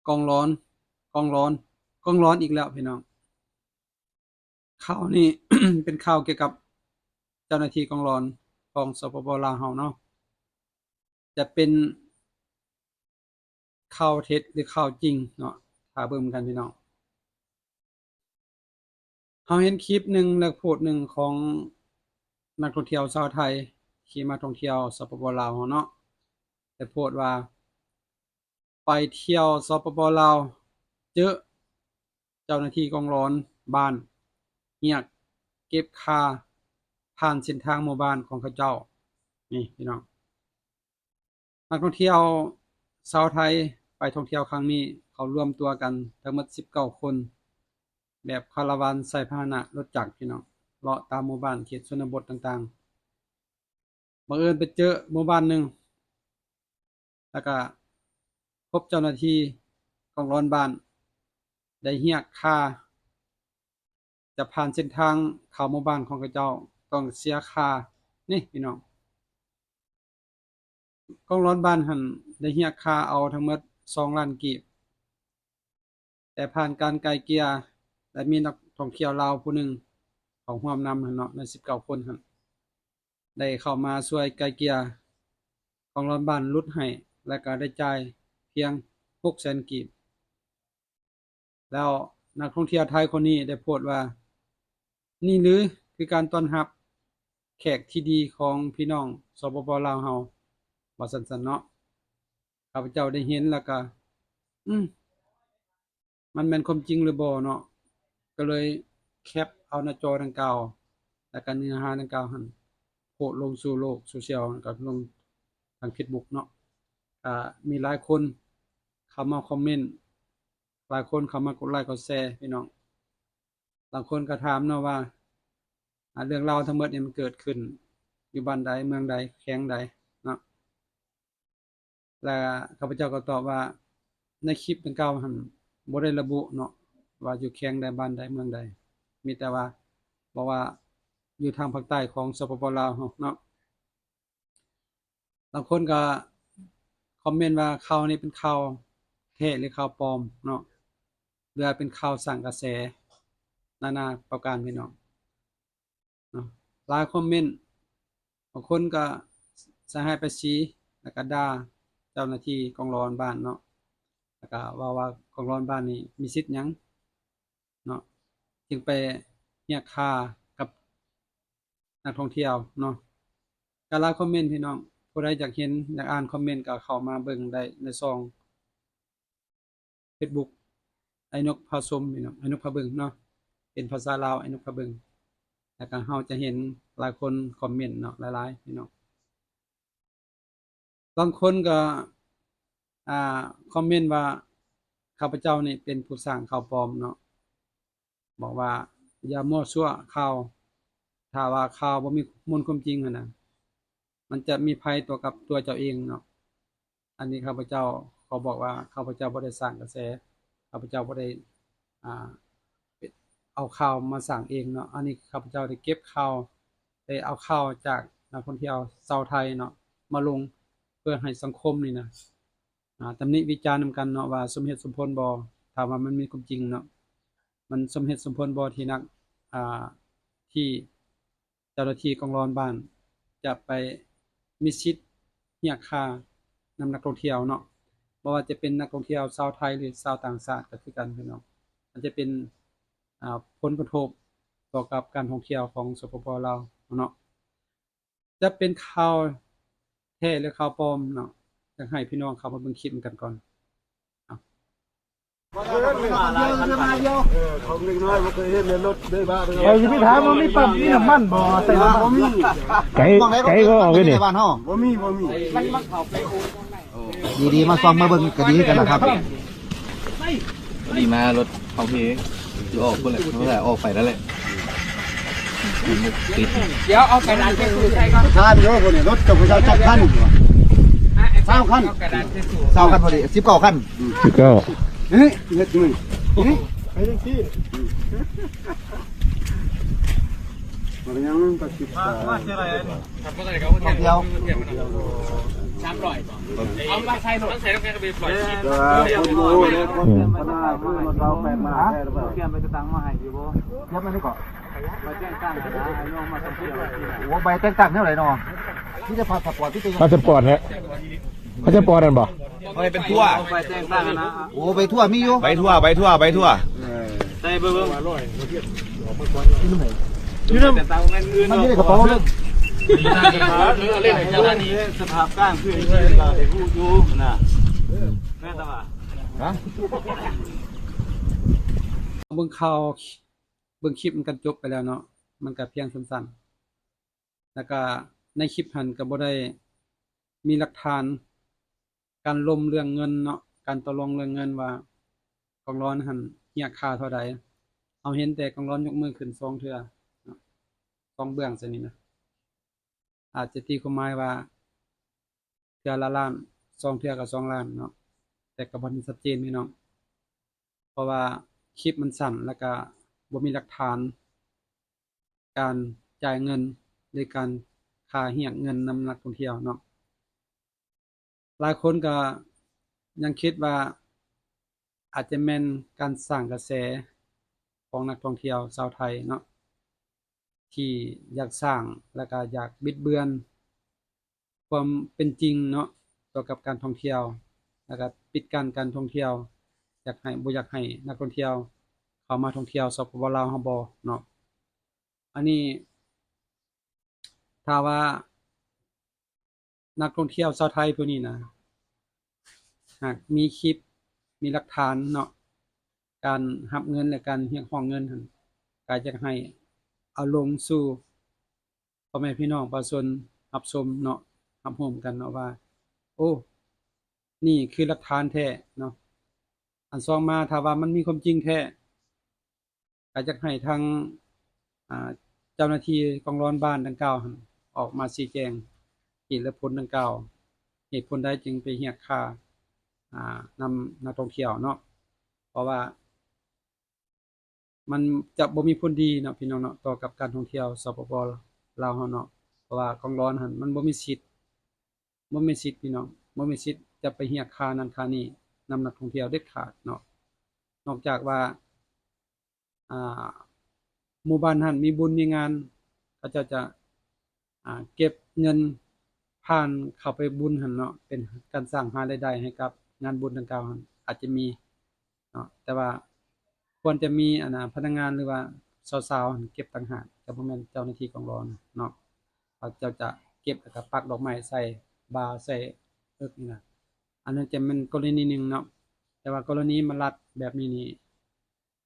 ກອງລອນ ກອງລອນ ກອງລອນອີກແລ້ວພີ່ນ້ອງ. ຂ່າວນີ້ ເປັນຂ່າວກ່ຽວກັບເຈົ້າໜ້າທີ່ກອງລອນຂອງ ສປປ ລາວເຮົາເນາະ, ຈະເປັນຂ່າວເທັດ ຫຼື ຂ່າວຈິງເນາະ, ຖ້າເບິ່ງນຳກັນພີ່ນ້ອງ. ເຮົາເຫັນຄລິບໜຶ່ງ ແລະ ໂພສໜຶ່ງຂອງນັກທ່ອງທ່ຽວຊາວໄທທີ່ມາທ່ອງທ່ຽວ ສປປ ລາວເຮົາເນາະ, ໄດ້ໂພສວ່າ ໄປທ່ຽວ ສປປ ລາວ ເຈີເຈົ້າໜ້າທີ່ກອງລອນບ້ານຮຽກເກັບຄ່າຜ່ານເສັ້ນທາງໝູ່ບ້ານຂອງເຂົາເຈົ້າ. ນີ້ພີ່ນ້ອງ, ນັກທ່ອງທ່ຽວຊາວໄທໄປທ່ອງທ່ຽວຄັ້ງນີ້ ເຂົາລວມຕົວກັນທັງໝົດສິບເກົ້າຄົນ ແບບຄາລາວານ ໃຊ້ພາຫະນະລົດຈັກພີ່ນ້ອງ, ເລາະຕາມໝູ່ບ້ານເຂດຊົນນະບົດຕ່າງໆ. ບັງເອີນໄປເຈີໝູ່ບ້ານໜຶ່ງ ແລ້ວກະພົບເຈົ້າໜ້າທີ່ກອງລອນບ້ານໄດ້ຮຽກຄ່າ ຈະຜ່ານເສັ້ນທາງເຂົ້າໝູ່ບ້ານຂອງເຂົາເຈົ້າ ຕ້ອງເສຍຄ່າ. ນີ້ພີ່ນ້ອງ, ກອງລອນບ້ານຫັ້ນໄດ້ຮຽກຄ່າເອົາທັງໝົດສອງລ້ານກີບ. ແຕ່ຜ່ານການໄກ່ເກ່ຍ ແລະ ມີນັກທ່ອງທ່ຽວລາວຜູ້ໜຶ່ງເຂົ້າຮ່ວມນຳຫັ້ນເນາະ, ໃນສິບເກົ້າຄົນຫັ້ນ ໄດ້ເຂົ້າມາຊ່ວຍໄກ່ເກ່ຍ, ກອງລອນບ້ານຫຼຸດໃຫ້ ແລະ ກໍໄດ້ຈ່າຍພຽງຫົກແສນກີບ. ແລ້ວນັກທ່ອງທ່ຽວໄທຄົນນີ້ໄດ້ໂພສວ່າ ນີ້ຫຼືຄືການຕ້ອນຮັບແຂກທີ່ດີຂອງພີ່ນ້ອງ ສປປ ລາວເຮົາ ວ່າຊັ້ນໆເນາະ. ຂ້າພະເຈົ້າໄດ້ເຫັນແລ້ວກະ ອືມ ມັນແມ່ນຄວາມຈິງຫຼືບໍ່ເນາະ, ກໍເລີຍແຄບເອົາໜ້າຈໍດັ່ງກ່າວ ແລ້ວກະເນື້ອຫາດັ່ງກ່າວຫັ້ນ ໂພສລົງສູ່ໂລກໂຊຊຽວ ແລ້ວກະລົງທາງເຟສບຸກເນາະ. ກະມີຫຼາຍຄົນເຂົ້າມາຄອມເມັນ ຫຼາຍຄົນເຂົ້າມາກົດໄລກົດແຊພີ່ນ້ອງ. ບາງຄົນກໍຖາມເນາະວ່າ ອາ ເລື່ອງລາວທັງໝົດນີ້ມັນເກີດຂຶ້ນຢູ່ບ້ານໃດ ເມືອງໃດ ແຂວງໃດເນາະ, ແລະ ຂ້າພະເຈົ້າກໍຕອບວ່າ ໃນຄລິບດັ່ງກ່າວຫັ້ນບໍ່ໄດ້ລະບຸເນາະ ວ່າຢູ່ແຂວງໃດ ບ້ານໃດ ເມືອງໃດ, ມີແຕ່ວ່າບອກວ່າຢູ່ທາງພາກໃຕ້ຂອງ ສປປ ລາວເຮົາເນາະ. ບາງຄົນກໍຄອມເມັນວ່າຂ່າວນີ້ເປັນຂ່າວແທ້ຫຼືຂ່າວປອມເນາະ ຫຼືວ່າເປັນຂ່າວສ້າງກະແສນານາປະການພີ່ນ້ອງເນາະ. ຫຼາຍຄອມເມັນ ບາງຄົນກໍໃສ່ຮ້າຍປ້າຍສີ ແລ້ວກໍດ່າເຈົ້າໜ້າທີ່ກອງລອນບ້ານເນາະ, ແລ້ວກໍເວົ້າວ່າກອງລອນບ້ານນີ້ມີສິດຫຍັງ ເນາະ ຈຶ່ງໄປຮຽກຄ່າກັບນັກທ່ອງທ່ຽວເນາະ. ກໍຫຼາຍຄອມເມັນພີ່ນ້ອງ, ຜູ້ໃດຢາກເຫັນ ຢາກອ່ານຄອມເມັນກໍເຂົ້າມາເບິ່ງໄດ້ໃນຊ່ອງເຟສບຸກ ໄອ້ນົກພາຊົມພີ່ນ້ອງ, ໄອ້ນົກພາເບິ່ງເນາະ, ເປັນພາສາລາວ ໄອ້ນົກພາເບິ່ງ. ແລ້ວກໍເຮົາຈະເຫັນຫຼາຍຄົນຄອມເມັນເນາະ ຫຼາຍໆ ພີ່ນ້ອງ. ບາງຄົນກໍ ອ່າ ຄອມເມັນວ່າ ຂ້າພະເຈົ້ານີ້ເປັນຜູ້ສ້າງຂ່າວປອມເນາະ, ບອກວ່າຢ່າມົ້ວຊົ່ວຂ່າວ, ຖ້າວ່າຂ່າວບໍ່ມີມູນຄວາມຈິງຫັ້ນນະ ມັນຈະມີໄພຕໍ່ກັບຕົວເຈົ້າເອງເນາະ. ອັນນີ້ຂ້າພະເຈົ້າຂໍບອກວ່າ ຂ້າພະເຈົ້າບໍ່ໄດ້ສ້າງກະແສ, ຂ້າພະເຈົ້າບໍ່ໄດ້ ອ່າ ເອົາຂ່າວມາສ້າງເອງເນາະ. ອັນນີ້ຂ້າພະເຈົ້າໄດ້ເກັບຂ່າວ ໄດ້ເອົາຂ່າວຈາກນັກທ່ອງທ່ຽວຊາວໄທເນາະ ມາລົງ ເພື່ອໃຫ້ສັງຄົມນີ້ນະ ອ່າ ຕຳໜິວິຈານນຳກັນເນາະ ວ່າສົມເຫດສົມຜົນບໍ່, ຖ້າວ່າມັນມີຄວາມຈິງເນາະ, ມັນສົມເຫດສົມຜົນບໍ່ທີ່ນັກ ອ່າ ທີ່ ເຈົ້າໜ້າທີ່ກອງລອນບ້ານຈະໄປມີສິດຮຽກຄ່ານຳນັກທ່ອງທ່ຽວເນາະ, ບໍ່ວ່າຈະເປັນນັກທ່ອງທ່ຽວຊາວໄທ ຫຼື ຊາວຕ່າງຊາດກໍຄືກັນພີ່ນ້ອງ. ມັນຈະເປັນ ອ່າ ຜົນກະທົບຕໍ່ກັບການທ່ອງທ່ຽວຂອງ ສປປ ລາວເນາະ. ຈະເປັນຂ່າວແທ້ ຫຼື ຂ່າວປອມເນາະ, ຢາກໃຫ້ພີ່ນ້ອງເຂົ້າມາເບິ່ງຄລິບນຳກັນກ່ອນ. ເອີ ເຂົາເດັກນ້ອຍບໍ່ເຄີຍເຫັນໃນລົດເດ້ບ້າ. ເອີ ຊິໄປຖາມວ່າມີປ້ຳ ມີນ້ຳມັນບໍ່ ໃສ່ນ້ຳມັນ ບໍ່ມີ. ໄກ ໄກບໍ່ອອກເລີຍນີ້ ບ້ານເຮົາບໍ່ມີ ບໍ່ມີ. ດີໆ ມາສ່ອງມາເບິ່ງກໍດີຄືກັນລະຄັບ. ພໍດີມາລົດເຮົາເພ ຊິອອກພຸ້ນແຫຼະ ເຮົາອອກໄປແລ້ວແຫຼະ. ດຽວເອົາກະດານເຊັດໃສ່ກ່ອນ. ທ່ານເດີ ຄົນນີ້ລົດເຈົ້າພະເຈົ້າຈັກຄັນ? ຊາວຄັນ. ເອົາກະດານເຊັດໃສ່ ຊາວຄັນພໍດີ ສິບເກົ້າຄັນ. ສິບເກົ້າ ນີ້ເຮັດມື້ນີ້ ໄປຈັ່ງຊີ້. ຍັງກໍສິບສາມ ດຽວ ສາມຮ້ອຍ ເອົາມາໃສ່ໂລດ ແຕ່ວ່າຄົນບໍ່ຮູ້ເດ້ ຄົນເປັນພະນາຄືວ່າເຂົາແປກໜ້າແທ້ຫຼືບໍ່ ຕຽມເອກະສານມາໃຫ້ຢູ່ບໍ່? ຕຽມອັນນີ້ກໍ ໃບແຕ່ງຕັ້ງນະ ໃຫ້ນ້ອງມາທ່ອງທ່ຽວ ໂອ້ ໃບແຕ່ງຕັ້ງແນວໃດເນາະ? ມີແຕ່ພາສະປອດ ມີແຕ່ ພາສະປອດແທ້ ພາສະປອດນັ້ນບໍ່? ເອົາໃຫ້ເປັນທົວ ໃບແຕ່ງຕັ້ງນະ ໂອ້ ໃບທົວມີຢູ່ ໃບທົວ ໃບທົວ ໃບທົວ ໃສ່ເບິ່ງ ຢູ່ນຳ ຢູ່ນຳ ມັນຢູ່ໃນກະເປົາເດີ ສະພາບການຄືທີ່ກໍໄດ້ຮູ້ຢູ່ນະ ແມ່ນຕະວ່າ ຮະ ເບິ່ງຂ່າວ ເບິ່ງຄລິບມັນກໍຈົບໄປແລ້ວເນາະ ມັນກໍພຽງສັ້ນໆ ແລ້ວກະໃນຄລິບຫັ້ນກະບໍ່ໄດ້ມີຫຼັກຖານການລົມເລື່ອງເງິນເນາະ ການຕໍ່ລອງເລື່ອງເງິນວ່າກອງລອນຫັ້ນຮຽກຄ່າເທົ່າໃດ. ເຮົາເຫັນແຕ່ກອງລອນຍົກມືຂຶ້ນສອງເທື່ອເນາະ ສອງເບື້ອງຊັ້ນນີ້ນະ ອາດຈະຕີຄວາມໝາຍວ່າເທື່ອລະລ້ານ ສອງເທື່ອກະສອງລ້ານເນາະ ແຕ່ກະບໍ່ທັນຊັດເຈນພີ່ນ້ອງ ເພາະວ່າຄລິບມັນສັ້ນ ແລ້ວກະບໍ່ມີຫຼັກຖານ ການຈ່າຍເງິນ ຫຼື ການຄ່າຮຽກເງິນນຳນັກທ່ອງທ່ຽວເນາະ. ຫຼາຍຄົນກໍຍັງຄິດວ່າອາດຈະແມ່ນການສ້າງກະແສຂອງນັກທ່ອງທ່ຽວຊາວໄທເນາະ ທີ່ຢາກສ້າງ ແລ້ວກໍຢາກບິດເບືອນ ຄວາມເປັນຈິງເນາະ ກ່ຽວກັບການທ່ອງທ່ຽວ ແລ້ວກະປິດກັ້ນການທ່ອງທ່ຽວ ຢາກໃຫ້ ບໍ່ຢາກໃຫ້ນັກທ່ອງທ່ຽວເຂົ້າມາທ່ອງທ່ຽວ ສປປ ລາວ ເຮົາບໍ່ເນາະ. ອັນນີ້ ຖ້າວ່ານັກທ່ອງທ່ຽວຊາວໄທຜູ້ນີ້ນະ ຫາກມີຄລິບ ມີຫຼັກຖານເນາະ ການຮັບເງິນ ແລະ ການຮຽກຮ້ອງເງິນຫັ້ນ ກະຢາກໃຫ້ເອົາລົງສູ່ພໍ່ແມ່ພີ່ນ້ອງປະຊາຊົນຮັບຊົມເນາະ ຮັບຮູ້ກັນເນາະວ່າ ໂອ້ ນີ້ຄືຫຼັກຖານແທ້ເນາະ. ອັນສອງມາ ຖ້າວ່າມັນມີຄວາມຈິງແທ້ ກະຢາກໃຫ້ທາງ ອ່າ ເຈົ້າໜ້າທີ່ກອງລອນບ້ານດັ່ງກ່າວຫັ້ນ ອອກມາຊີ້ແຈງເຫດແລະຜົນດັ່ງກ່າວ ເຫດຜົນໃດຈຶ່ງໄປຮຽກຄ່າ ອ່າ ນຳນັກທ່ອງທ່ຽວເນາະ ເພາະວ່າ ມັນຈະບໍ່ມີຜົນດີເນາະ ພີ່ນ້ອງເນາະ ຕໍ່ກັບການທ່ອງທ່ຽວ ສປປ ລາວ ເຮົາເນາະ ເພາະວ່າກອງລອນຫັ້ນມັນບໍ່ມີສິດ ບໍ່ມີສິດ ພີ່ນ້ອງ ບໍ່ມີສິດຈະໄປຮຽກຄ່ານັ້ນຄ່ານີ້ນຳນັກທ່ອງທ່ຽວເດັດຂາດເນາະ ນອກຈາກວ່າ ອ່າ ໝູ່ບ້ານຫັ້ນມີບຸນມີງານ ເຂົາເຈົ້າຈະ ອ່າ ເກັບເງິນຜ່ານເຂົ້າໄປບຸນຫັ້ນເນາະ ເປັນການສ້າງຫາລາຍໄດ້ໃຫ້ກັບງານບຸນດັ່ງກ່າວຫັ້ນ ອາດຈະມີເນາະ ແຕ່ວ່າຄວນຈະມີ ອັນນ່າ ພະນັກງານ ຫຼືວ່າສາວໆ ເກັບຕ່າງຫາກ ຈະບໍ່ແມ່ນເຈົ້າໜ້າທີ່ກອງລອນເນາະ ເຂົາເຈົ້າຈະເກັບ ແລ້ວກະປັກດອກໄມ້ໃສ່ບ່າໃສ່ເອິກນີ້ນະ ອັນນັ້ນຈະແມ່ນກໍລະນີໜຶ່ງເນາະ ແຕ່ວ່າກໍລະນີມາລັດແບບນີ້ນີ້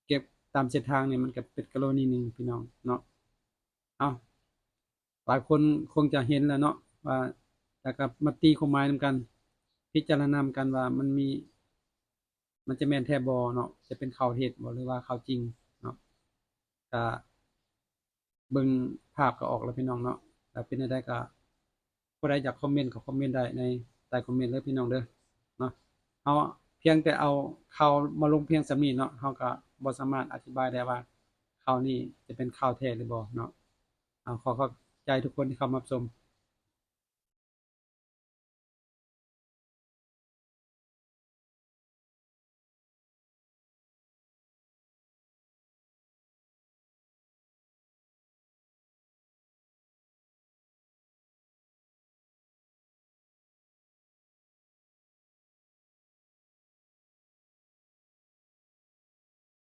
ເກັບຕາມເສັ້ນທາງນີ້ ມັນກະເປັນກໍລະນີໜຶ່ງ ພີ່ນ້ອງເນາະ. ເອົ້າ ຫຼາຍຄົນຄົງຈະເຫັນແລ້ວເນາະວ່າ ແລ້ວກະມາຕີຄວາມໝາຍນຳກັນ ພິຈາລະນານຳກັນວ່າມັນມີ ມັນຈະແມ່ນແທ້ບໍ່ເນາະ ຈະເປັນຂ່າວເທັດບໍ່ ຫຼືວ່າຂ່າວຈິງເນາະ ກະເບິ່ງພາບກະອອກແລ້ວ ພີ່ນ້ອງເນາະ. ແລ້ວເປັນແນວໃດກະ ຜູ້ໃດຢາກຄອມເມັນກໍຄອມເມັນໄດ້ໃນໃຕ້ຄອມເມັນເດີ ພີ່ນ້ອງເດີເນາະ. ເຮົາພຽງແຕ່ເອົາຂ່າວມາລົງພຽງສ່ຳນີ້ເນາະ ເຮົາກໍບໍ່ສາມາດອະທິບາຍໄດ້ວ່າຂ່າວນີ້ຈະເປັນຂ່າວແທ້ຫຼືບໍ່ເນາະ. ເອົາ ຂໍຂອບໃຈທຸກຄົນທີ່ເຂົ້າມາຮັບຊົມ